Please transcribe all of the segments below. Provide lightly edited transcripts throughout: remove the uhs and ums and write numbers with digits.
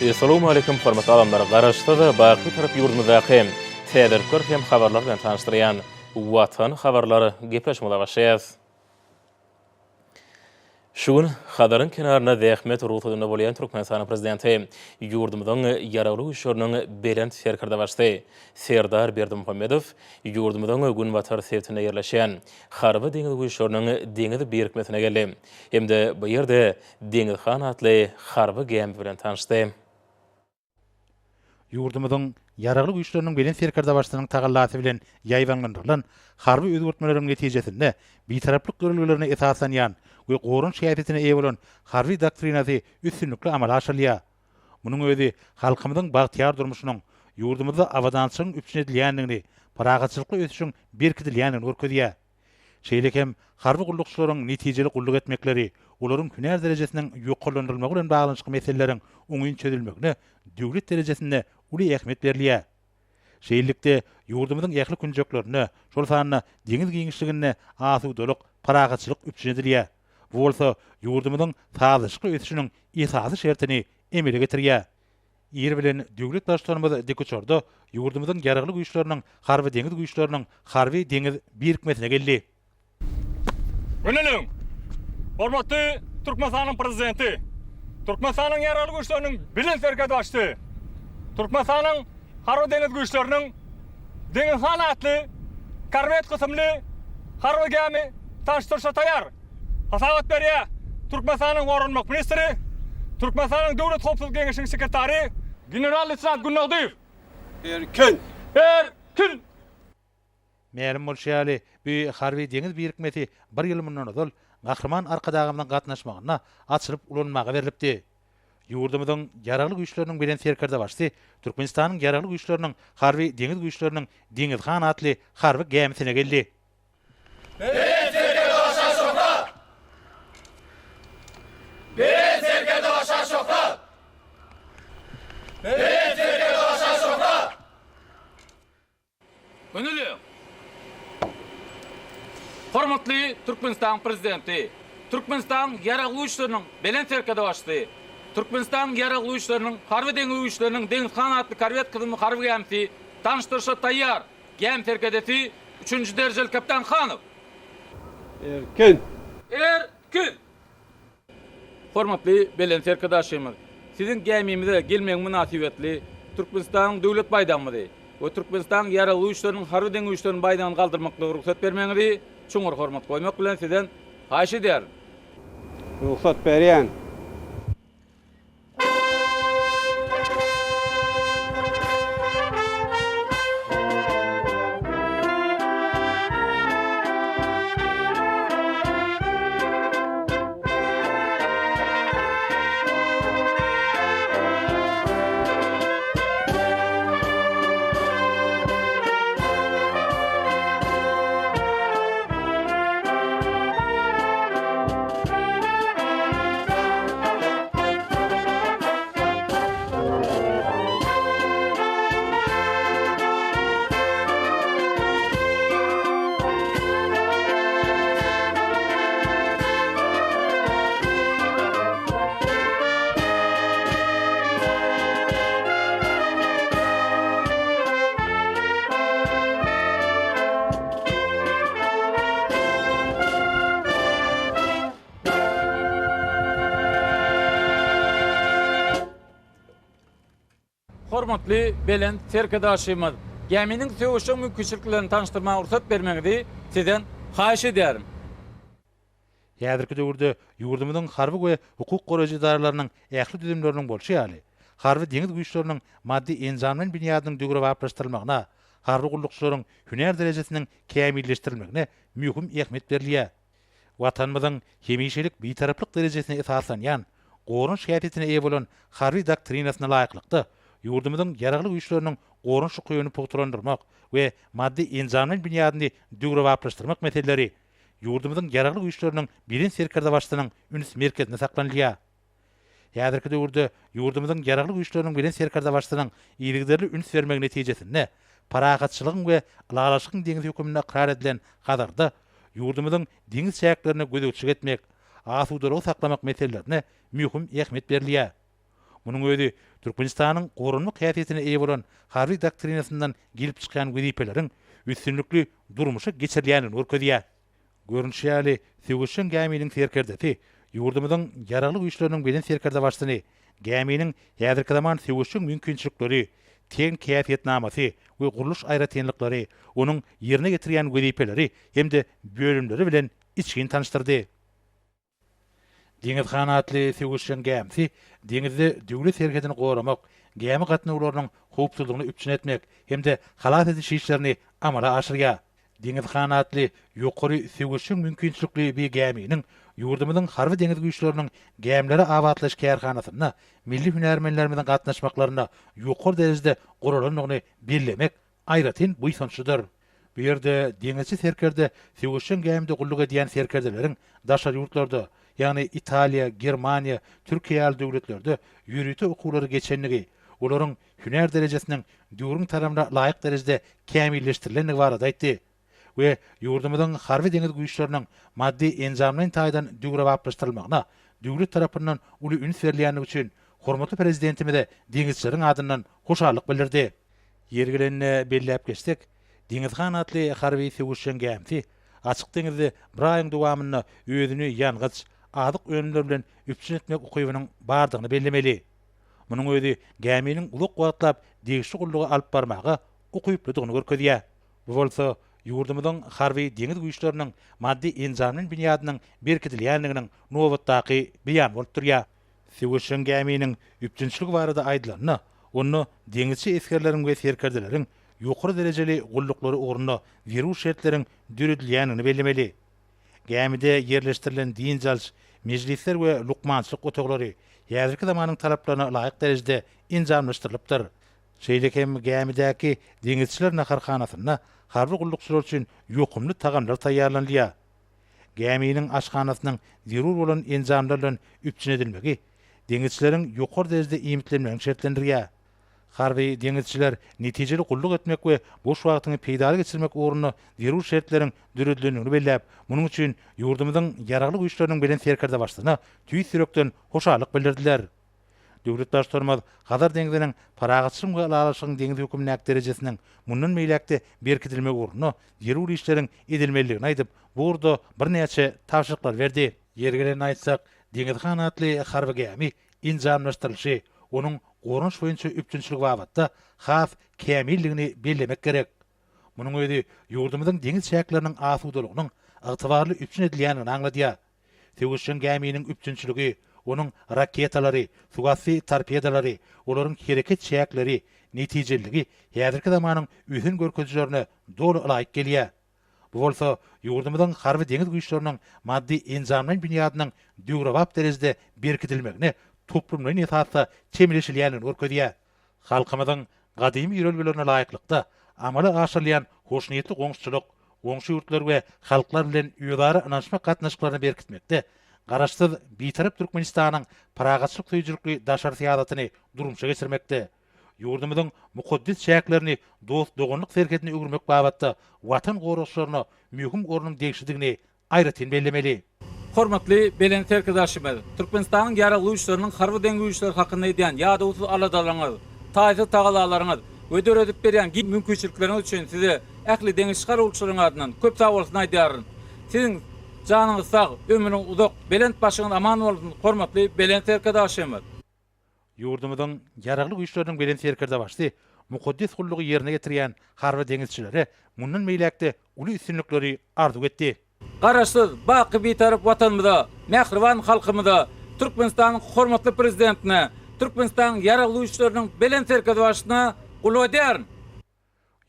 Essalawmaleýkum hormatly adamlar! Garaşsyz, baky Bitarap ýurdumyzdaky täzelikler hem habarlar bilen tanyşdyrýan Watan habarlar gepleşigimize başlaýarys. Şu gün Hazaryň kenarynda zähmet rugsadynda bolýan Türkmenistanyň Prezidenti, ýurdumyzyň Ýaragly Güýçleriniň Belent Serkerdebaşysy Serdar Berdimuhamedow ýurdumyzyň günbatar sebitinde ýerleşýän Harby-deňiz güýçleriniň deňiz birikmesine geldi hem-de bu ýerde Deňiz han atly harby gämi bilen tanyşdy. Ýurdumyzyň Ýaragly Güýçleriniň Belent Serkerdebaşysynyň tagallasy bilen ýaýbaňlandyrylan harby özgertmeleriň netijesinde Bitaraplyk ýörelgelerine esaslanýan we goranyş häsiýetine eýe bolan Harby doktrinasy üstünlikli amala aşyrylýar. Munuň özi halkymyzyň bagtyýar durmuşynyň, ýurdumyzda abadançylygyň üpjün edilýändigini, parahatçylykly ösüşiň berkidilýändigini görkezýär. Şeýle hem harby gullukçylaryň netijeli gulluk etmekleri, olaryň hünär derejesiniň ýokarlandyrylmagy bilen baglanyşykly meseleleriň oňyn çözülmegine döwlet derejesinde uly ähmiýet berilýär. Şeýlelikde, ýurdumyzyň ähli künjeklerinde, şol sanda deňiz giňişliginde asudalyk, parahatçylyk üpjün edilýär. Bu bolsa ýurdumyzyň sazlaşykly ösüşiniň esasy şertini emele getirýär. Ir bilen döwlet Baştutanymyz dikuçarda ýurdumyzyň Ýaragly Güýçleriniň Harby-deňiz güýçleriniň harby-deňiz birikmesine geldi. Gününiň! Hormatly Türkmenistanyň Prezidenti, Türkmenistanyň Ýaragly Güýçleriniň Belent Serkerdebaşysy, Türkmenistanyň Harby-deňiz güýçleriniň Deňiz han atly korwet kysymly harby gämi tanyşdyryşa taýýar. Hasabat berýär Türkmenistanyň Goranmak ministri, Türkmenistanyň Döwlet howpsuzlyk geňeşiniň sekretary, general-leýtenant Gündogdyýew. Erkin! Erkin! Mälim bolşy ýaly, bu harby-deňiz birikmesi bir ýyl mundan ozal Gahryman Arkadagymyzyň gatnaşmagynda açylyp ulanmaga berlipdi. Ýurdumyzyň Ýaragly Güýçleriniň Belent Serkerdebaşysy Türkmenistanyň Ýaragly Güýçleriniň Harby-deňiz güýçleriniň Deňiz han atly harby gämisine geldi. Belent Serkerdebaşa şöhrat! Belent Serkerdebaşa şöhrat! Belent Serkerdebaşa şöhrat! Gönüli! Hormatly Türkmenistanyň Prezidenti, Türkmenistanyň Ýaragly Güýçleriniň Belent Serkerdebaşysy, Türkmenistanyň Ýaragly Güýçleriniň Harby-deňiz güýçleriniň Deňiz han atly korwet kysymly harby gämisi tanyşdyryşa taýýar! Gämi serkerdesi üçünji derejeli kapitan Hanow. Erkin! Erkin! Hormatly Belent Serkerdebaşymyz, Siziň gämimize gelmegiň mynasybetli Türkmenistanyň Döwlet baýdagymyzy we Türkmenistanyň Ýaragly Güýçleriniň Harby-deňiz güýçleriniň baýdagyny galdyrmaklyga rugsat bermegiňizi çuňňur hormat goýmak bilen Sizden haýyş edýärin. Rugsat berýän. Hormatly Belent Serkerdebaşymyz, gäminiň söweşjeň mümkinçiliklerini tanyşdyrmaga rugsat bermegiňizi Sizden haýyş edýärin. Häzirki döwürde ýurdumyzyň harby we hukuk goraýjy edaralarynyň ähli düzümleriniň bolşy ýaly, Harby-deňiz güýçleriniň maddy-enjamlaýyn binýadynyň döwrebaplaşdyrylmagyna, harby gullukçylaryň hünär derejesiniň kämilleşdirilmegine möhüm ähmiýet berilýär. Watanymyzyň hemişelik Bitaraplyk derejesine esaslanýan, goranyş häsiýetine eýe bolan Harby doktrinasyna laýyklykda, ýurdumyzyň Ýaragly Güýçleriniň goranyş ukybyny pugtalandyrmak we maddy-enjamlaýyn binýadyny döwrebaplaşdyrmak meseleleri ýurdumyzyň Ýaragly Güýçleriniň Belent Serkerdebaşysynyň üns merkezinde saklanylýar. Häzirki döwürde ýurdumyzyň Ýaragly Güýçleriniň Belent Serkerdebaşysynyň yzygiderli üns bermegi netijesinde parahatçylygyň we ylalaşygyň deňzi hökmünde ykrar edilen Hazarda ýurdumyzyň deňiz çäklerine gözegçilik etmek, asudalygy saklamak meselelerine möhüm ähmiýet berilýär. Munuň özi Türkmenistanyň goranmak häsiýetine eýe bolan Harby doktrinasyndan gelip çykýan wezipeleriň üstünlikli durmuşa geçirilýändigini görkezýär. Görnüşi ýaly, söweşjeň gäminiň serkerdesi ýurdumyzyň Ýaragly Güýçleriniň Belent Serkerdebaşysyny gäminiň häzirki zaman söweşjeň mümkinçilikleri, tehniki häsiýetnamasy we gurluş aýratynlyklary, onuň ýerine ýetirýän wezipeleri hem-de bölümleri bilen içgin tanyşdyrdy. Deňiz han atly söweşjeň gämisi deňizde döwlet serhedini goramak, gämi gatnawlarynyň howpsuzlygyny üpjün etmek hem-de halas ediş işlerini amala aşyrýar. Deňiz han atly ýokary söweşjeň mümkinçilikli bi gäminiň ýurdumyzyň Harby-deňiz güýçleriniň gämileri abatlaýyş kärhanasynda milli hünärmenlerimiziň gatnaşmaklarynda ýokary derejede guralandygyny bellemek aýratyn buýsançlydyr. Bu ýerde deňizçi serkerde söweşjeň gämide gulluk edýän serkerdeleriň daşary ýurtlarda, ýagny Italiýa, Germaniýa, Türkiýe ýaly döwletlerde ýörite okuwlary geçendigi, olaryň hünär derejesiniň döwrüň talabyna laýyk derejede kämilleşdirilendigi barada aýtdy we ýurdumyzyň Harby-deňiz güýçleriniň maddy-enjamlaýyn taýdan döwrebaplaşdyrylmagyna döwlet tarapyndan uly üns berilýändigi üçin hormatly Prezidentimize deňizçileriň adyndan hoşallyk bildirdi. Ýeri gelende belläp geçsek, Deňiz han atly harby söweşjeň gämisi açyk deňizde bir aýyň dowamynda özüni ýangyç, azyk önümleri bilen üpjün etmek ukybynyň bardygyny bellemeli. Munuň özi gäminiň uzak wagtlap degişli gullugy alyp barmaga ukyplydygyny görkezýär. Bu bolsa ýurdumyzyň harby deňiz güýçleriniň maddy-enjamlaýyn binýadynyň berkidilýändiginiň nobatdaky beýany bolup durýar. Söweşjeň gäminiň üpjünçiligi barada aýdylanda, onda deňizçi esgerleriň we serkerdeleriň ýokary derejeli gulluklary ugrunda zerur şertleriň döredilýändigini bellemeli. Gämide ýerleşdirilen dynç alyş, mejlisler we lukmançylyk otaglary häzirki zamanyň talaplaryna laýyk derejede enjamlaşdyrylypdyr. Şeýle hem gämidäki deňizçiler naharhanasynda harby gullukçylar üçin ýokumly tagamlar taýýarlanylýar. Gäminiň aşhanasynyň zerur bolan enjamlar bilen üpjün edilmegi deňizçileriň ýokary derejede iýmitlenmegini şertlendirýär. Harby deňizçiler netijeli gulluk etmek we boş wagtyňy peýdaly geçirmek ugrunda zerur şertleriň döredilendigini belläp, munuň üçin ýurdumyzyň Ýaragly Güýçleriniň Belent Serkerdebaşysyna tüýs ýürekden hoşallyk bildirdiler. Döwlet Baştutanymyz Hazar deňziniň parahatçylygyň we ylalaşygyň deňzi hökmündäki derejesiniň mundan beýläk-de berkidilmegi ugrunda zerur işleriň edilmelidigini aýdyp, bu ugurda birnäçe tabşyryklary berdi. Ýeri gelende aýtsak, Deňiz han atly harby gämi enjamlaşdyrylyşy, onuň goranyş boýunça üpjünçiligi babatda has kämildigini bellemek gerek. Munuň özi ýurdumyzyň deňiz çäkleriniň asudalygynyň ygtybarly üpjün edilýändigini aňladýar. Söweşjeň gäminiň üpjünçiligi, onuň raketalary, suwasty torpedalary, olaryň hereket çäkleri, netijeliligi häzirki zamanyň ösen görkezijilerine doly ylaýyk gelýär. Bu bolsa ýurdumyzyň harby-deňiz güýçleriniň maddy-enjamlaýyn binýadynyň döwrebap derejede berkidilmegine toplumlaýyn esasda çemeleşilýändigini görkezýär. Halkymyzyň gadymy ýörelgelerine laýyklykda amala aşyrylýan hoşniýetli goňşuçylyk, goňşy ýurtlar we halklar bilen özara ynanyşmak gatnaşyklaryny berkitmekde Garaşsyz, Bitarap Türkmenistanyň parahatçylyk söýüjilikli daşary syýasatyny durmuşa geçirmekde, ýurdumyzyň mukaddes çäklerini dost-doganlyk serhedine öwürmek babatda Watan goragçylaryna möhüm ornuň degişlidigini aýratyn bellemeli. Hormatly Belent Serkerdeşimiz, Türkmenistanyň Ýaragly Güýçleriniň Harby-deňiz güýçleri hakynda edýän ýadawsyz aladalaryňyz, taýsyz tagallalaryňyz we döredip berýän giň mümkinçilikleriňiz üçin Size ähli deňizçi garawulçylaryň adyndan köp sagbolsun aýdýaryn. Siziň janyňyz sag, ömrüňiz uzak, belent başyňyz aman bolsun, hormatly Belent Serkerdeşimiz! Ýurdumyzyň Ýaragly Güýçleriniň Belent Serkerdebaşysy mukaddes gullugy ýerine ýetirýän harby deňizçilere mundan beýläk-de uly üstünlikleri arzuw etdi. Garaşsyz, baky Bitarap Watanymyza, mähriban halkymyza, Türkmenistanyň hormatly Prezidentine, Türkmenistanyň Ýaragly Güýçleriniň Belent Serkerdebaşysyna gulluk edýärin.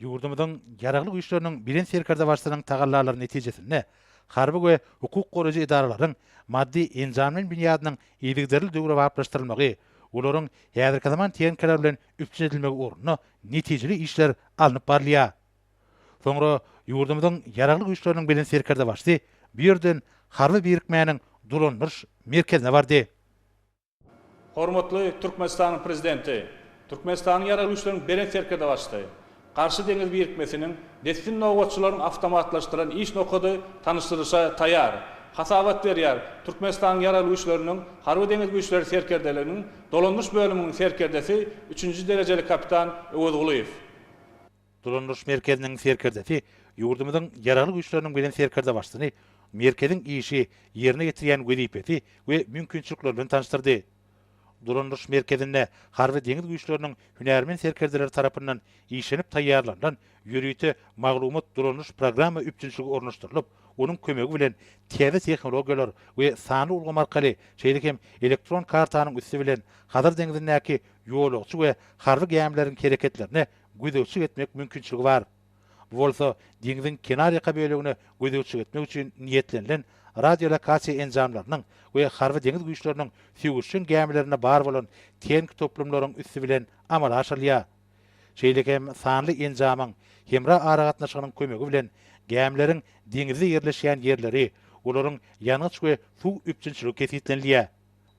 Ýurdumyzyň Ýaragly Güýçleriniň Belent Serkerdebaşysynyň tagallalary netijesinde harby we hukuk goraýjy edaralaryň maddy-enjamlaýyn binýadynyň yzygiderli döwrebaplaşdyrylmagy, olaryň häzirki zaman tehnikalar bilen üpjün edilmegi ugrunda netijeli işler alnyp barylýar. Soňra ýurdumyzyň Ýaragly Güýçleriniň Belent Serkerdebaşysy bu ýerden harby birikmäniň dolandyryş merkezine bardy. Hormatly Türkmenistanyň Prezidenti, Türkmenistanyň Ýaragly Güýçleriniň Belent Serkerdebaşysy, Garşy deňiz birikmesiniň dessin nobatçylaryň awtomatlaşdyrylan iş nokady tanyşdyrylyşa taýýar. Hasabat berýär Türkmenistanyň Ýaragly Güýçleriniň Harby-deňiz güýçleri serkerdeliginiň Dolandyryş bölüminiň serkerdesi üçünji derejeli kapitan Öwezgulyýew. Dolandyryş merkeziniň serkerdesi ýurdumyzyň Ýaragly Güýçleriniň Belent Serkerdebaşysyny merkeziň işi, ýerine ýetirýän wezipesi we mümkinçilikleri bilen tanyşdyrdy. Dolandyryş merkezinde Harby-deňiz güýçleriniň hünärmen serkerdeleri tarapyndan işlenip taýýarlanylan ýörite maglumat-dolandyryş programma üpjünçiligi ornaşdyrylyp, onuň kömegi bilen täze tehnologiýalar we sanly ulgam arkaly, şeýle hem elektron kartanyň üsti bilen Hazar deňzindäki ýolagçy we harby gämileriň hereketlerine gözegçilik etmek mümkinçiligi bar. Bu bolsa deňziň kenarýaka bölegine gözegçilik etmek üçin niýetlenilen radiolokasiýa enjamlarynyň we harby-deňiz güýçleriniň söweşjeň gämilerinde bar bolan tehniki toplumlaryň üsti bilen amala aşyrylýar. Şeýle hem sanly enjamyň, hemra aragatnaşygynyň kömegi bilen gämileriň deňizde ýerleşýän ýerleri, olaryň ýangyç we suw üpjünçiligi kesgitlenilýär.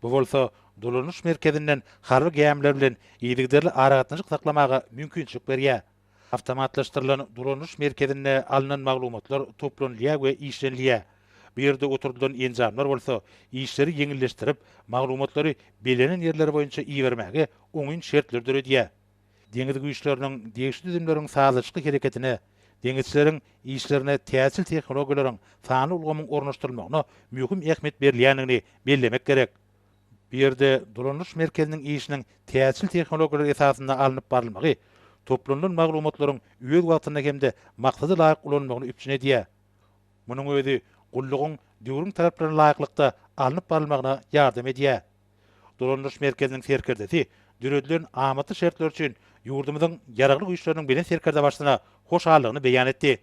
Bu bolsa dolanyş merkezinden harby gämiler bilen yzygiderli aragatnaşyk saklamaga mümkinçilik berýär. Awtomatlaşdyrylan dolanyş merkezinde alnan maglumatlar toplanylýar we işlenilýär. Bu ýerde oturdylan enjamlar bolsa işleri ýeňilleşdirip, maglumatlary bellenen ýerleri boýunça ibermäge oňyn şertleri döredýär. Deňiz güýçleriniň degişli düzümleriň sazlaşykly hereketine, deňizçileriň işlerine täzeçil tehnologiýalaryň, sanly ulgamyň ornaşdyrylmagyna möhüm ähmiýet berilýändigini bellemek gerek. Bu ýerde dolanyş merkeziniň işiniň täzeçil tehnologiýalar esasynda alnyp barylmagy toplanylan maglumatlaryň öz wagtynda hem-de maksada laýyk ulanylmagyny üpjün edýär. Munuň özi gullugyň döwrüň talaplaryna laýyklykda alnyp barylmagyna ýardam edýär. Dolandyryş merkeziniň serkerdesi döredilen amatly şertler üçin ýurdumyzyň Ýaragly Güýçleriniň Belent Serkerdebaşysyna hoşallygyny beýan etdi.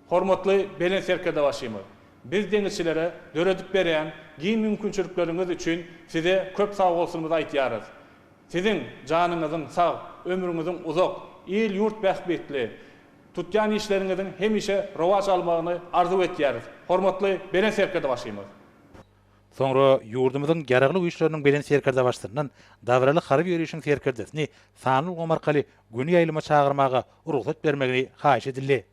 Hormatly Belent Serkerdebaşymyz, biz deňizçilere döredip berýän giň mümkinçilikleriňiz üçin Size köp sagbolsunymyzy aýtýarys. Siziň janyňyzyň sag, ömrüňiziň uzak, il-ýurt bähbitli, tutýan işleriňiziň hemişe rowaç almagyny arzuw etýäris. Hormatly Belent Serkerdebaşymyz! Soňra ýurdumyzyň Ýaragly Güýçleriniň Belent Serkerdebaşysyndan dabaraly harby ýörişiň serkerdesini sanly ulgam arkaly göni ýaýlyma çagyrmaga rugsat bermegini haýyş edildi.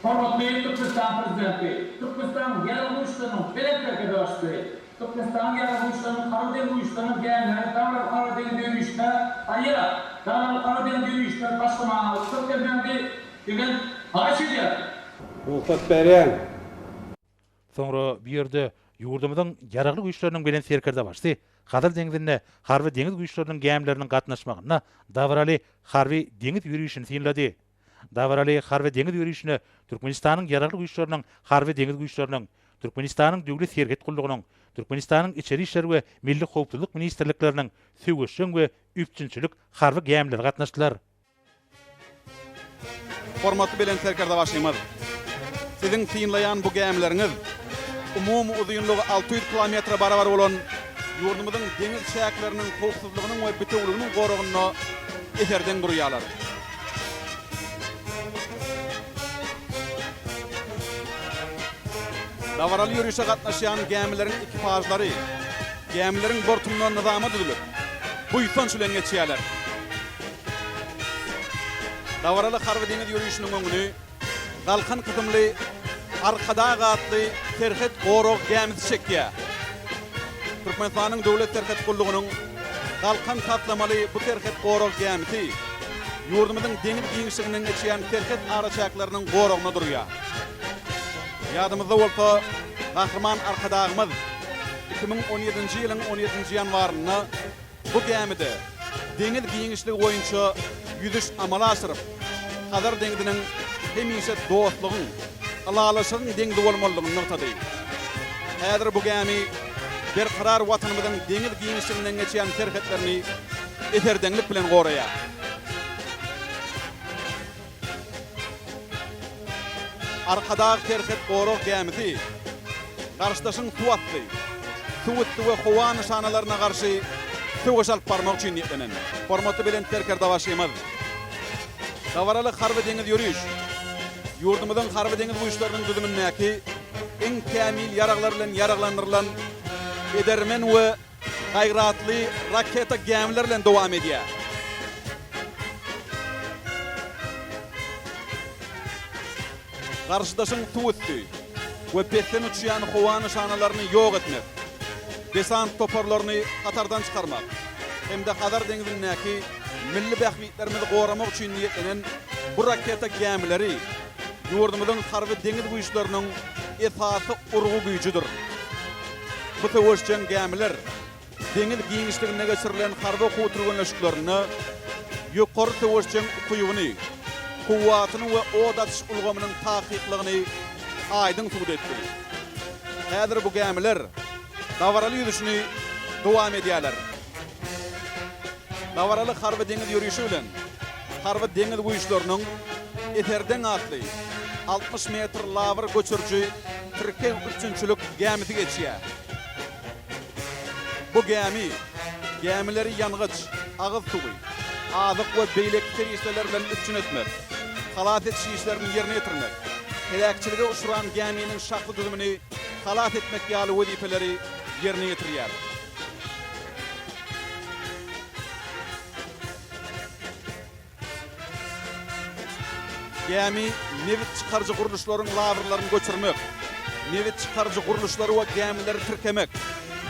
Hormatly Türkmenistanyň Prezidenti, Türkmenistanyň Ýaragly Güýçleriniň Belent Serkerdebaşysy, Türkmenistanyň Ýaragly Güýçleriniň Harby-deňiz güýçleriniň gämileri dabaraly harby-deňiz ýörişine taýýar. Dabaraly harby-deňiz ýörişine başlamaga rugsat bermegiňizi Sizden haýyş edýärin. Rugsat berýän. Soňra bu ýerde ýurdumyzyň Ýaragly Güýçleriniň Belent Serkerdebaşysy Hazar deňzinde harby deňiz güýçleriniň gämileriniň gatnaşmagynda dabaraly harby deňiz ýörişini synlady. Dabaraly harby deňiz ýörişine Türkmenistanyň Ýaragly Güýçleriniň Harby deňiz güýçleriniň, Türkmenistanyň Döwlet serhet gullugynyň, Türkmenistanyň Içeri işler we Milli howpsuzlyk ministrlikleriniň söweşjeň we üpjünçilik harby gämileri gatnaşdylar. Hormatly Belent Serkerdebaşymyz, Siziň synlaýan bu gämileriňiz umumy uzynlygy 600 kilometre barabar bolan ýurdumyzyň deňiz çäkleriniň howpsuzlygynyň we bitewüliginiň goragynda eserdeň durýarlar. Dabaraly ýörişe gatnaşýan gämileriň ekipažlary gämileriň bortunda nyzama düzülip, buýsanç bilen geçýärler. Dabaraly harby-deňiz ýörişiniň öňüni Galkan kysymly Arkadag atly serhet gorag gämisi çekýär. Türkmenistanyň Döwlet serhet gullugynyň Galkan taslamaly bu serhet gorag gämisi ýurdumyzyň deňiz giňişliginden geçýän serhet araçäkleriniň goragynda durýar. Ýadymyzda bolsa, Gahryman Arkadagymyz 2017-nji ýylyň on ýedinji ýanwarynda Bu gämide deňiz giňişligi boýunça ýüzüş amala aşyryp, Hazar deňziniň hemişe dostlugyň, ylalaşygyň deňzi bolmalydygyny nygtady. Häzir bu gämi berkarar Watanymyzyň deňiz giňişliginden geçýän serhetlerini eserdeňlik bilen goraýar. Arkadag serhet gorag gämisi garşydaşyň suwasty, suwüsti we howa nyşanalaryna garşy söweş alyp barmak üçin niýetlenen. Hormatly Belent Serkerdebaşymyz, dabaraly harby-deňiz ýöriş ýurdumyzyň Harby-deňiz güýçleriniň düzümindäki iň kämil ýaraglar bilen ýaraglandyrylan edermen we gaýratly raketa gämiler bilen dowam edýär. Garşydaşyň suw üsti, we pesden uçýan howa nyşanalaryny ýok etmek, desant toparlaryny hatardan çykarmak hem-de Hazar deňzindäki milli bähbitlerimizi goramak üçin niýetlenen bu raketa gämileri ýurdumyzyň harby deňiz güýçleriniň esasy urgy güýjüdir. Bu söweşjeň gämiler deňiz giňişliginde geçirilen harby okuw-türgenleşiklerinde ýokary söweşjeň ukybyny, kuwwatyny we ot atyş ulgamynyň takyklygyny aýdyň subut etdi. Häzir bu gämiler dabaraly ýüzüşini dowam edýärler. Dabaraly harby-deňiz ýörişi bilen Harby deňiz güýçleriniň Eserdeň atly 60 metr labyr göçüriji tirkeg üpjünçilik gämisi geçýär. Bu gämi gämileri ýangyç, agyz suwy, azyk we beýleki serişdeler bilen üpjün etmek, halas ediş işlerini ýerine ýetirmek, heläkçilige uçran gäminiň şahsy düzümini halas etmek ýaly wezipeleri ýerine ýetirýär. Gämi nebit çykaryjy gurluşlaryň labyrlaryny göçürmek, nebit çykaryjy gurluşlary we gämileri tirkemek,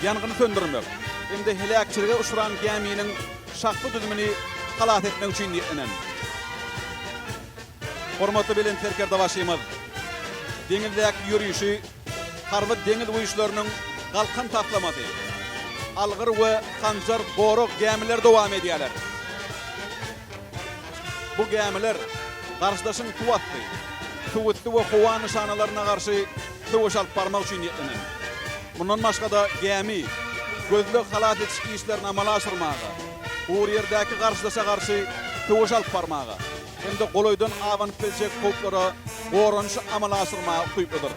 ýangyny söndürmek hem-de heläkçilige uçran gäminiň şahsy düzümini halas etmek üçin niýetlenen. Hormatly Belent Serkerdebaşymyz deňizdäki ýörişi Harby deňiz güýçleriniň Galkan taslamasy, Algyr we Hanjar gorag gämileri dowam edýärler. Bu gämiler garşydaşyň suwasty, suwüsti we howa nyşanalaryna garşy söweş alyp barmak üçin niýetlenen. Mundan başga-da gämi gözleg-halas ediş işlerini amala aşyrmaga, gury ýerdäki garşydaşa garşy söweş alyp barmaga, hem-de golaýdan abanyp biljek howplara goranyşy amala aşyrmaga ukyplydyr.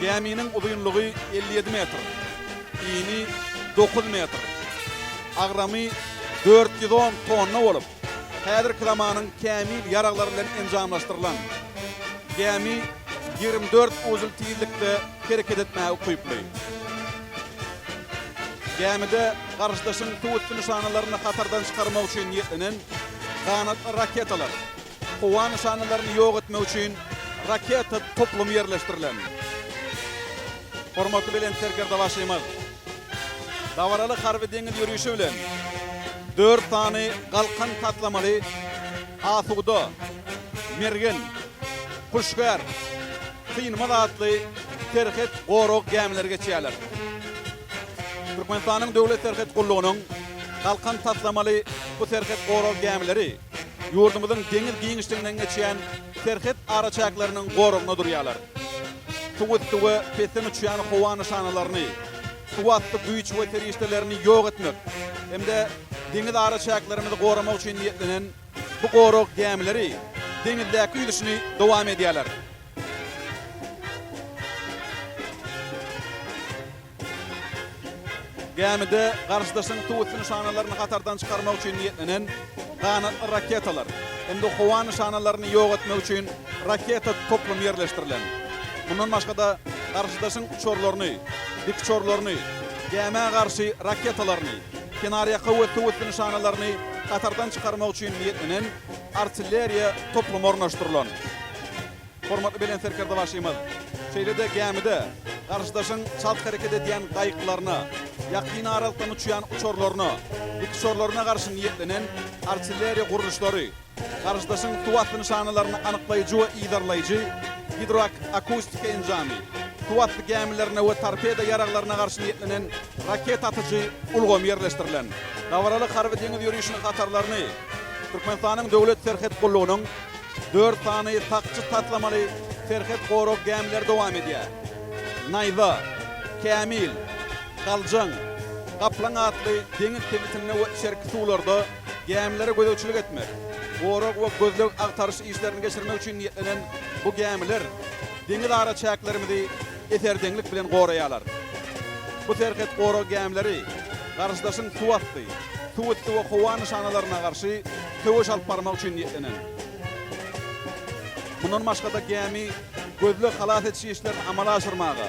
Gäminiň uzynlygy 57 metr, ini 9 metr, agramy 410 tonna bolup, häzirki zamanyň kämil ýaraglary bilen enjamlaşdyrylan. Gämi 24 uzel tizlikde hereket etmäge ukyply. Gämide garşydaşyň suw üsti nyşanalaryny hatardan çykarmak üçin niýetlenen ganatly raketalar, howa nyşanalaryny ýok etmek üçin raketa toplumy ýerleşdirilen. Hormatly Belent Serkerdebaşymyz dabaraly harby-deňiz ýörişi bilen dört sany Galkan taslamaly Asuda, Mergen, Huşgär, Synmaz atly serhet gorag gämileri geçýärler. Türkmenistanyň Döwlet serhet gullugynyň Galkan taslamaly bu serhet gorag gämileri ýurdumyzyň deňiz giňişliginden geçýän serhet araçäkleriniň goragynda durýarlar. Suwüsti we pesden uçýan howa nyşanalaryny, suwasty güýç we serişdelerini ýok etmek hem-de deňiz araçäklerimizi goramak üçin niýetlenen bu gorag gämileri deňizdäki ýüzüşini dowam edýärler. Gämide garşydaşyň suwüsti nyşanalaryny hatardan çykarmak üçin niýetlenen ganatly raketalar hem-de howa nyşanalaryny ýok etmek üçin raketa toplumy ýerleşdirilen. Mundan başga-da, garşydaşyň uçarlaryny, dikuçarlaryny, gämä garşy raketalaryny, kenarýaka we suwüsti nyşanalaryny hatardan çykarmak üçin niýetlenen artilleriýa toplumy ornaşdyrylan. Hormatly Belent Serkerdebaşymyz şeýle-de gämide garşydaşyň çalt hereket edýän gaýyklaryna, ýakyn aralykdan uçýan uçarlaryna, dikuçarlaryna garşy niýetlenen artilleriýa gurluşlary, garşydaşyň suwasty nyşanalaryny anyklaýjy we yzarlaýjy gidroakustika enjamy, suwasty gämilerine we torpeda ýaraglaryna garşy niýetlenen raketa atyjy ulgamy ýerleşdirilen. Dabaraly harby-deňiz ýörişiniň hatarlaryny Türkmenistanyň Döwlet serhet gullugynyň Dört sany sakçy taslamaly serhet gorag gämileri dowam edýär. Naýza, Kämil, Galjaň, Gaplaň atly deňiz sebitinde we içerki suwlarda gämilere gözegçilik etmek, gorag we gözleg-agtaryş işlerini geçirmek üçin niýetlenen bu gämiler deňiz araçäklerimizi eserdeňlik bilen goraýarlar. Bu serhet gorag gämileri garşydaşyň suwasty, suwüsti we howa nyşanalaryna garşy söweş alyp barmak üçin niýetlenen. Mundan başga-da gämi gözleg-halas ediş işlerini amala aşyrmaga,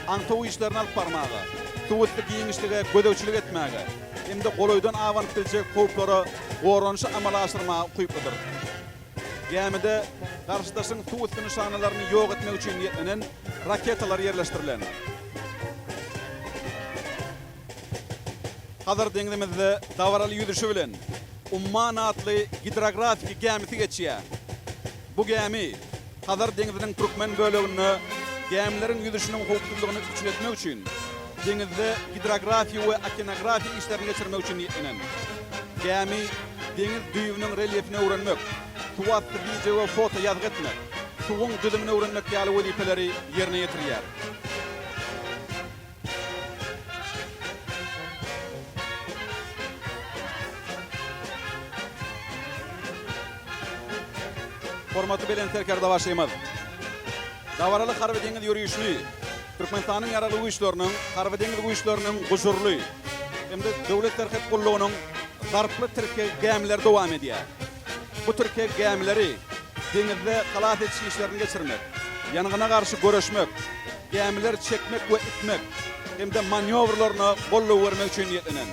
aňtaw işlerini alyp barmaga, suwüsti giňişlige gözegçilik etmäge hem-de golaýdan abanyp biljek howplara goranyşy amala aşyrmaga ukyplydyr. Gämide garşydaşyň suw üsti nyşanalaryny ýok etmek üçin niýetlenen raketalar ýerleşdirilen. Hazar deňzimizde dabaraly ýüzüşi bilen Umman atly gidrografiki gämisi geçýär. Bu gämi Hazar deňziniň türkmen böleginde gämileriň ýüzüşiniň howpsuzlygyny üpjün etmek üçin deňizde gidrografiýa we okeanografiýa işlerini geçirmek üçin niýetlenen. Gämi deňiz düýbüniň relýefini öwrenmek, suwasty wideo we foto ýazgy etmek, suwuň düzümini öwrenmek ýaly wezipeleri ýerine ýetirýär. Hormatly Belent Serkerdebaşymyz! Dabaraly harby-deňiz ýörişini Türkmenistanyň Ýaragly Güýçleriniň Harby-deňiz güýçleriniň Gujurly hem-de Döwlet serhet gullugynyň Zarply tirkeg gämileri dowam edýär. Bu tirkeg gämileri deňizde halas ediş işlerini geçirmek, ýangyna garşy göreşmek, gämileri çekmek we itmek hem-de manýowrlaryna goldaw bermek üçin niýetlenen.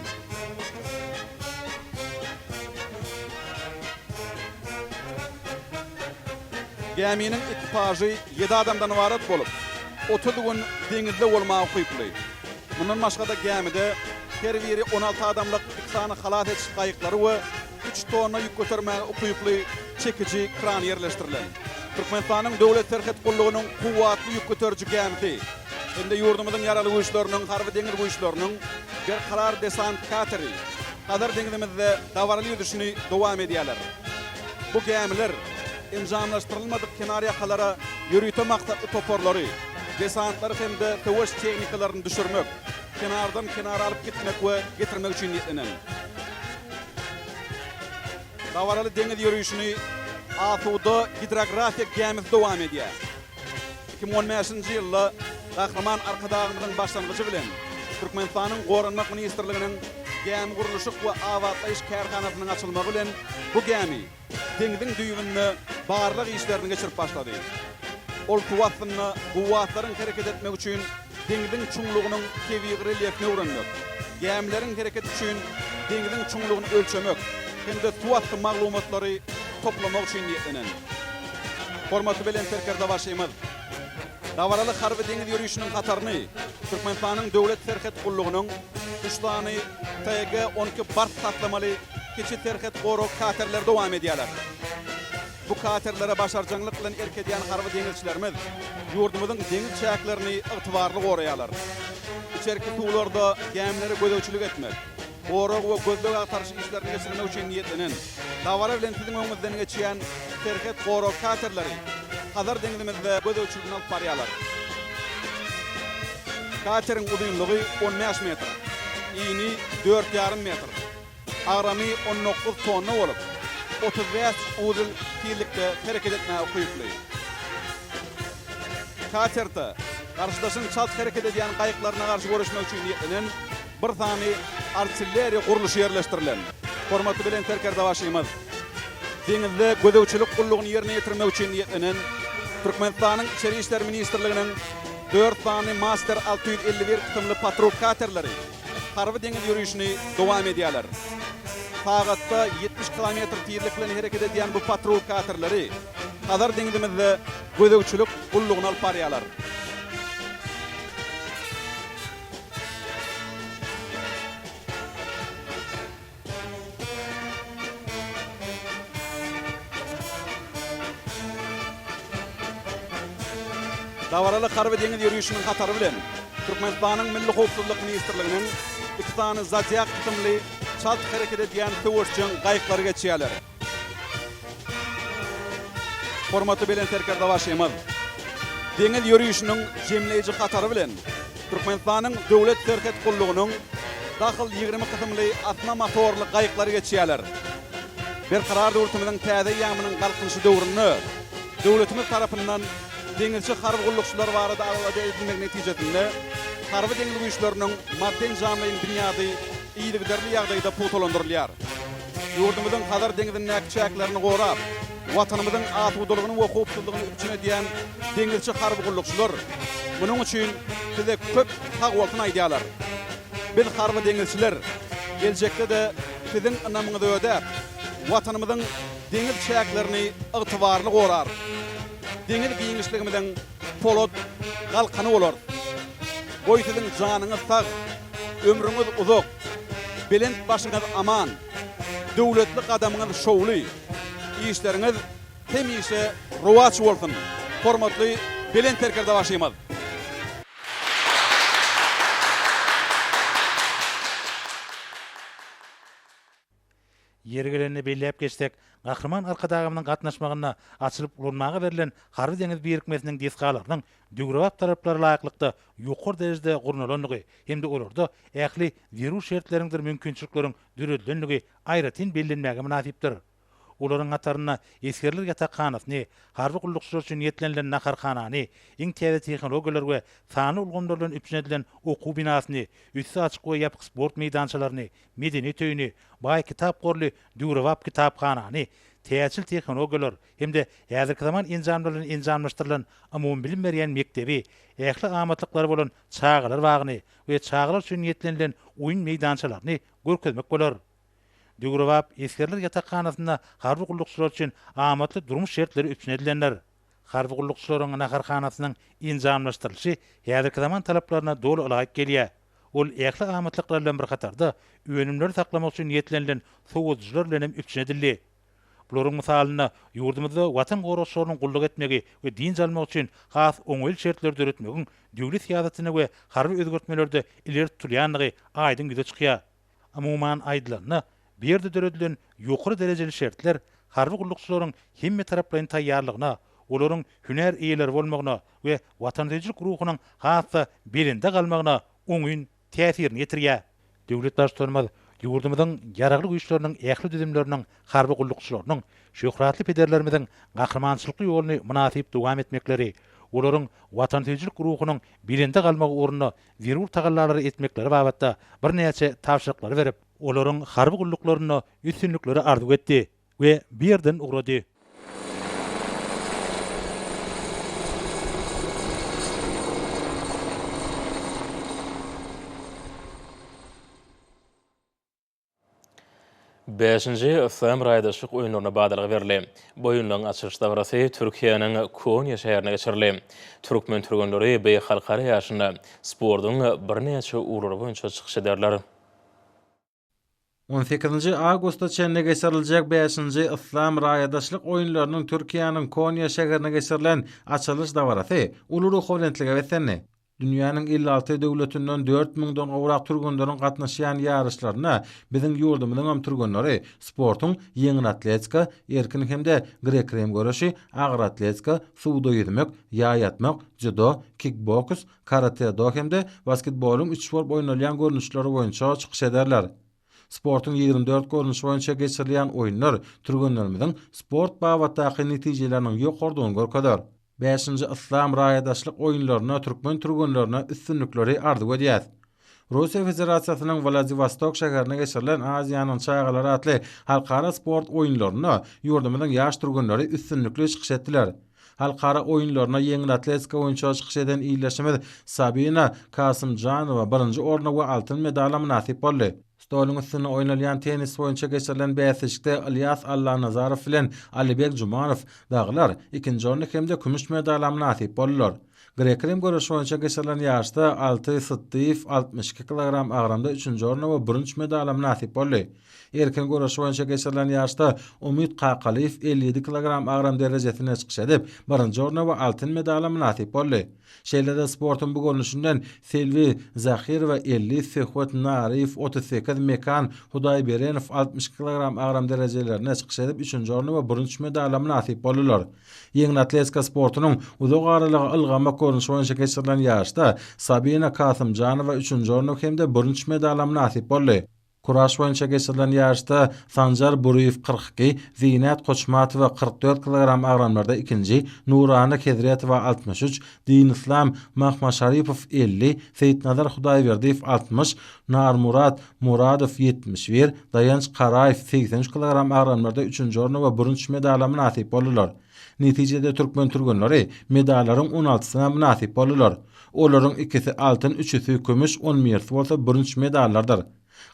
Gäminiň ekipažy ýedi adamdan ybarat bolup, 30 gün deňizde bolmaga ukyply. Mundan başga-da gämide her biri 16 adamlyk iki sany halas ediş gaýyklary we üç tonna ýük götermäge ukyply çekiji kran ýerleşdirilen. Türkmenistanyň Döwlet serhet gullugynyň kuwwatly ýük göteriji gämisi hem-de ýurdumyzyň Ýaragly Güýçleriniň Harby-deňiz güýçleriniň Berkarar desant kateri Hazar deňzimizde dabaraly ýüzüşini dowam edýärler. Bu gämiler enjamlaşdyrylmadyk kenarýakalara ýörite maksatly toparlary, desantlary hem-de söweş tehnikalaryny düşürmek, kenardan kenara alyp gitmek we getirmek üçin niýetlenen. Dabaraly deňiz ýörişini Asuda gidrografiýa gämisi dowam edýär. 2015-nji ýylda Gahryman Arkadagymyzyň başlangyjy bilen Türkmenistanyň Goranmak ministrliginiň Gämigurluşyk we abatlaýyş kärhanasynyň açylmagy bilen bu gämi deňziň düýbünde barlag işlerini geçirip başlady. Ol suw astynda guwwaslaryň hereket etmegi üçin deňziň çuňlugynyň tebigy relýefini öwrenmek, gämileriň hereketi üçin deňziň çuňlugyny ölçemek hem-de suwasty maglumatlary toplamak üçin niýetlenen. Hormatly Belent Serkerdebaşymyz dabaraly harby-deňiz ýörişiniň hataryny Türkmenistanyň Döwlet serhet gullugynyň üç sany TG 12 Bars taslamaly kiçi serhet gorag katerleri dowam edýärler. Bu katerlere başarjaňlyk bilen erk edýän harby deňizçilerimiz ýurdumyzyň deňiz çäklerini ygtybarly goraýarlar. Içerki suwlarda gämilere gözegçilik etmek, gorag we gözleg-agtaryş işlerini geçirmek üçin niýetlenen, dabara bilen siziň öňüňizden geçýän serhet gorag katerleri Hazar deňzimizde gözegçiligini alyp barýarlar. Kateriň uzynlygy 15 metr, ini dört ýarym metr. Agramy 19 tonna bolup, 35 uzel tizlikde hereket etmäge ukyply. Katerde garşydaşyň çalt hereket edýän gaýyklaryna garşy göreşmek üçin niýetlenen bir sany artilleriýa gurluşy ýerleşdirilen. Hormatly Belent Serkerdebaşymyz deňizde gözegçilik gullugyny ýerine ýetirmek üçin niýetlenen Türkmenistanyň Içeri işler ministrliginiň dört sany Master 651 kysymly patrul katerleri harby-deňiz ýörişini dowam edýärler. Sagatda 70 kilometr tizlik bilen hereket edýän bu patrul katerleri Hazar deňzimizde gözegçilik gullugyny alyp barýarlar. Dabaraly harby-deňiz ýörişiniň hatary bilen Türkmenistanyň Milli howpsuzlyk ministrliginiň iki sany Zodiak kysymly çalt hereket edýän söweşjeň gaýyklary geçýärler. Hormatly Belent Serkerdebaşymyz deňiz ýörişiniň jemleýji hatary bilen Türkmenistanyň Döwlet serhet gullugynyň Dahyl 20 kysymly asma motorly gaýyklary geçýärler. Berkarar döwletimiziň täze eýýamynyň Galkynyşy döwründe döwletimiz tarapyndan deňizçi harby gullukçylar barada alada edilmegi netijesinde Harby-deňiz güýçleriniň maddy-enjamlaýyn binýady yzygiderli ýagdaýda pugtalandyrylýar. Ýurdumyzyň Hazar deňzindäki çäklerini gorap, Watanymyzyň asudalygyny we howpsuzlygyny üpjün edýän deňizçi harby gullukçylar munuň üçin size köp sagbolsun aýdýarlar. Biz harby deňizçiler geljekde-de siziň ynamyňyzy ödäp, Watanymyzyň. deňiz çäklerini ygtybarly gorarys. Deňiz giňişligimiziň polat galkany bolarys. Goý siziň janyňyz sag, ömrüňiz uzak, belent başyňyz aman, döwletli gadamyňyz şowly, işleriňiz hemişe rowaç bolsun, hormatly Belent Serkerdebaşymyz! Ýeri gelende belläp geçsek, Gahryman Arkadagymyzyň gatnaşmagynda açylyp ulanmaga berlen harby-deňiz birikmesiniň desgalarynyň döwrebap talaplara laýyklykda ýokary derejede gurnalandygy hem-de olarda ähli zerur şertleriňdir mümkinçilikleriň döredilendigi aýratyn bellenmäge mynasypdyr. Olaryň hatarynda esgerler ýatakhanasyny, harby gullukçylar üçin niýetlenilen naharhanany, iň täze tehnologiýalar we sanly ulgamlar bilen üpjün edilen okuw binasyny, üsti açyk we ýapyk sport meýdançalaryny, medeniýet öýüni, baý kitap gorly döwrebap kitaphanany, täzeçil tehnologiýalar hem-de häzirki zaman enjamlar bilen enjamlaşdyrylan umumybilim berýän mekdebi, ähli amatlyklary bolan çagalar bagyny we çagalar üçin niýetlenilen oýun meýdançalaryny görkezmek bolar. Döwrebap esgerler ýatakhanasynda harby gullukçylar üçin amatly durmuş şertleri üpjün edilendir. Harby gullukçylaryň naharhanasynyň enjamlaşdyrylyşy häzirki zaman talaplaryna doly ylaýyk gelýär. Ol ähli amatlyklar bilen bir hatarda, önümleri saklamak üçin niýetlenilen sowadyjylar bilen hem üpjün edildi. Bularyň mysalynda ýurdumyzda Watan goragçylarynyň gulluk etmegi we dynç almagy üçin has oňaýly şertleri döretmegiň döwlet syýasatynda we harby özgertmelerde ileri tutulýandygy aýdyň ýüze çykýar. Umuman aýdylanda, bu ýerde döredilen ýokary derejeli şertler harby gullukçylaryň hemmetaraplaýyn taýýarlygyna, olaryň hünär eýeleri bolmagyna we watansöýüjilik ruhunyň has-da belende galmagyna oňyn täsirini ýetirýär. Döwlet Baştutanymyz ýurdumyzyň Ýaragly Güýçleriniň ähli düzümleriniň harby gullukçylarynyň şöhratly pederlerimiziň gahrymançylykly ýoluny mynasyp dowam etmekleri, olaryň watansöýüjilik ruhunyň belende galmagy ugrunda zerur tagallalary etmekleri babatda birnäçe tabşyryklary berip, olaryň harby gulluklarynda üstünlikleri arzuw etdi we bu ýerden ugrady. Bäşinji Yslam raýdaşlyk oýunlaryna badalga berildi. Bu oýunlaryň açylyş dabarasy Türkiýäniň Konýa şäherinde geçirildi. Türkmen türgenleri bu halkara ýaryşynda sportuň birnäçe ugurlary boýunça çykyş ederler. On sekizinji awgusta çenli geçiriljek bäşinji Yslam raýadaşlyk oýunlarynyň Türkiýäniň Konýa şäherinde geçirilen açylyş dabarasy uly ruhubelentlige beslendi. Dünýäniň 56 döwletinden dört müňden gowrak türgenleriň gatnaşýan ýaryşlarynda biziň ýurdumyzyňam türgenleri sportuň ýeňil atletika, erkin hem-de grek-rim göreşi, agyr atletika, suwda ýüzmek, ýaý atmak, dzýudo, kikboks, karate-do hem-de basketbolyň üç bolup oýnalýan görnüşleri boýunça çykyş ederler. Sportuň 24 görnüşi boýunça geçirilýän oýunlar türgenlerimiziň sport babatdaky netijeleriniň ýokarydygyny görkezer. Bäşinji Yslam raýadaşlyk oýunlarynda türkmen türgenlerine üstünlikleri arzuw edýäs. Russiýa Federasiýasynyň Wladiwostok şäherinde geçirilen Aziýanyň çagalary atly halkara sport oýunlarynda ýurdumyzyň ýaş türgenleri üstünlikli çykyş etdiler. Halkara oýunlarynda ýeňil atletika boýunça çykyş eden ildeşimiz Sabina Kasymjanowa birinji orna we altyn medala mynasyp boldy. Stoluň üstünde oýnalýan tennis boýunça geçirilen bäsleşikde Ylýas Allanazarow bilen Alibek Jumanow dagylar ikinji orny hem-de kümüş medala mynasyp boldular. Grek-rim göreşi boýunça geçirilen ýaryşda Alty Sytdyýew 62 kilogram agramda üçünji orna we bürünç medala mynasyp boldy. Erkin göreş boýunça geçirilen ýaryşda Umyt Kakalyýew 57 kilogram agram derejesinde çykyş edip, birinji orna we altyn medala mynasyp boldy. Şeýle-de sportuň bu görnüşinden Selbi Zahyrowa 50, Söhbet Naryýew 38, Mekan Hudaýberenow 62 kilogram agram derejelerinde çykyş edip, üçünji orna we bürünç medala mynasyp boldular. Ýeňil atletika sportunyň uzak aralyga ylgamak görnüşi boýunça geçirilen ýaryşda Sabina Kasymjanowa üçünji orna hem-de bürünç medala mynasyp boldy. Kuraş boýunça geçirilen ýaryşda Sanjar Buryýew 42, Zinat Koçmatowa 44 kilogram agramlarda ikinji, Nurana Hezretowa 63, Dinislam Mahmaşaripow 50, Seýitnazar Hudaýberdiýew 60, Narmurat Muradow 71, Daýanç Karaýew 83 kilogram agramlarda üçünji orna we bürünç medala mynasyp boldular. Netijede türkmen türgenleri medallaryň on altysyna mynasyp boldular. Olaryň ikisi altyn, üçüsi kümüş, on birisi bolsa bürünç medallardyr.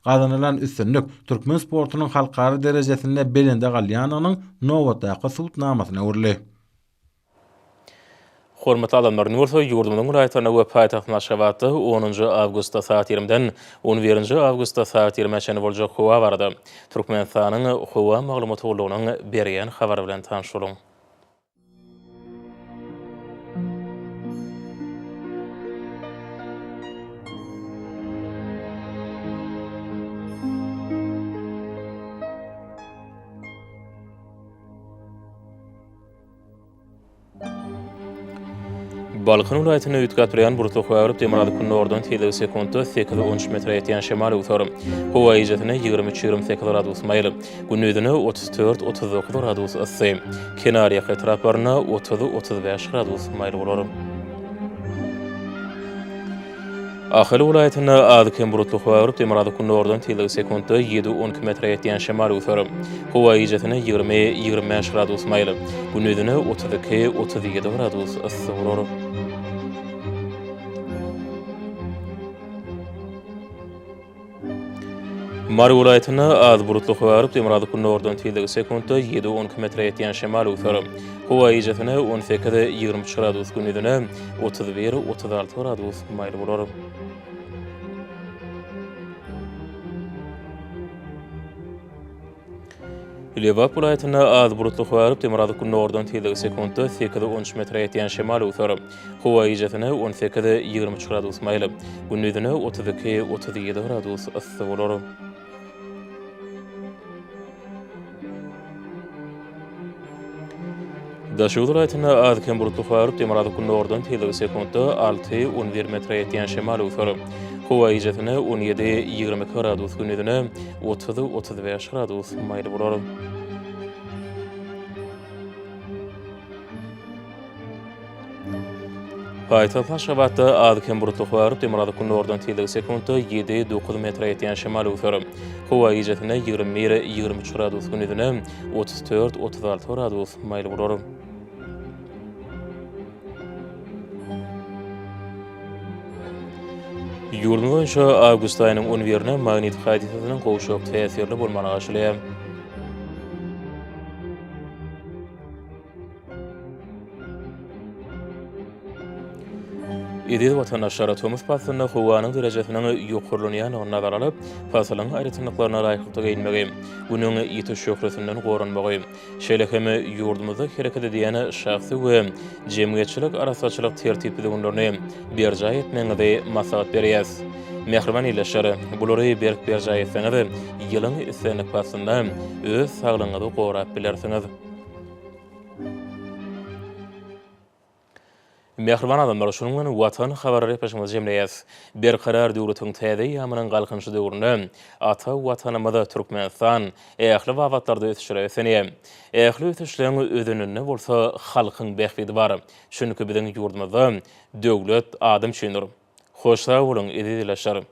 Gazanylan üstünlik türkmen sportunyň halkara derejesinde belende galýandygynyň nobatdaky subutnamasyna öwrüldi. Hormatly adamlar, indi bolsa ýurdumyzyň welaýatlarynda we paýtagtymyz Aşgabatda onunjy awgustda sagat ýigrimiden on birinji awgustda sagat ýigrimä çenli boljak howa barada Türkmenistanyň Howa maglumat gullugynyň berýän habary bilen tanyş boluň. Balkan welaýatynda üýtgäp durýan bulutly howa bolup, demirgazyk gündogardan tizligi sekuntda sekiz-on üç metre ýetýän şemal öwser. Howa gijesine 23 28 gradus maýyl, gündizine 34 39 gradus yssy, kenarýaka etraplarynda 30 35 gradus maýyl bolar. Ahal welaýatynda az-kem bulutly howa bolup, demirgazyk-gündogardan tizligi sekuntda ýedi-on iki metre ýetýän şemal öwser. Howa gijesine 20, 25 gradus maýyl, gündizine 32, 37 gradus yssy bolar. Mary welaýatynda az bulutly howa bolup, demirgazyk-gündogardan tizligi sekuntda ýedi-on iki metre ýetýän şemal öwser. Howa gijesine 18, 23 gradus, gündizine 31, 36 gradus maýyl bolar. Lebap welaýatynda az bulutly howa bolup, demirgazyk-gündogardan tizligi sekuntda sekiz-on üç metre ýetýän şemal öwser. Howa gijesine 18, 23 gradus maýyl, gündizine 32, 37 gradus yssy bolar. Daşoguz welaýatynda az-kem bulutly howa bolup, demirgazyk-gündogardan tizligi sekuntda alty, 11 metre ýetýän şemal öwser. Howa gijesine 17, 22 gradus, gündizine 30, 35 gradus maýyl bolar. Paýtagt Aşgabatda az-kem bulutly howa bolup, demirgazyk-gündogardan tizligi sekuntda ýedi, dokuz metre ýetýän şemal öwser. Howa gijesine 21, 23 gradus, gündizine 34, 36 gradus maýyl bolar. Ýurdumyz boýunça awgust aýynyň on birine magnit hadysasynyň gowşak täsirli bolmagyna garaşylýar. Eziz watandaşlar, tomus paslynda howanyň derejesiniň ýokarlanýandygyny nazara alyp, pasylyň aýratynlyklaryna laýyklykda geýinmegi, Günüň ýiti şöhlesinden goranmagy, şeýle hem ýurdumyzda hereket edýän şahsy we jemgyýetçilik arassaçylyk tertip-düzgünlerini berjaý etmegiňizi maslahat berýäs. Mähriban ildeşler, bulary berk berjaý etseňiz, ýylyň islendik paslynda öz saglygyňyzy gorap bilersiňiz. Mähriban adamlar, şunuň bilen Watan habarlar gepleşigimizi jemleýäs. Berkarar döwletiň täze eýýamynyň Galkynyşy döwründe ata Watanymyz Türkmenistan ähli babatlarda ösüşlere beslenýär. Ähli ösüşleň özeninde bolsa halkyň bähbidi bar. Çünki biziň ýurdumyzda Döwlet adam üçindir! Hoş sag boluň, eziz ildeşler!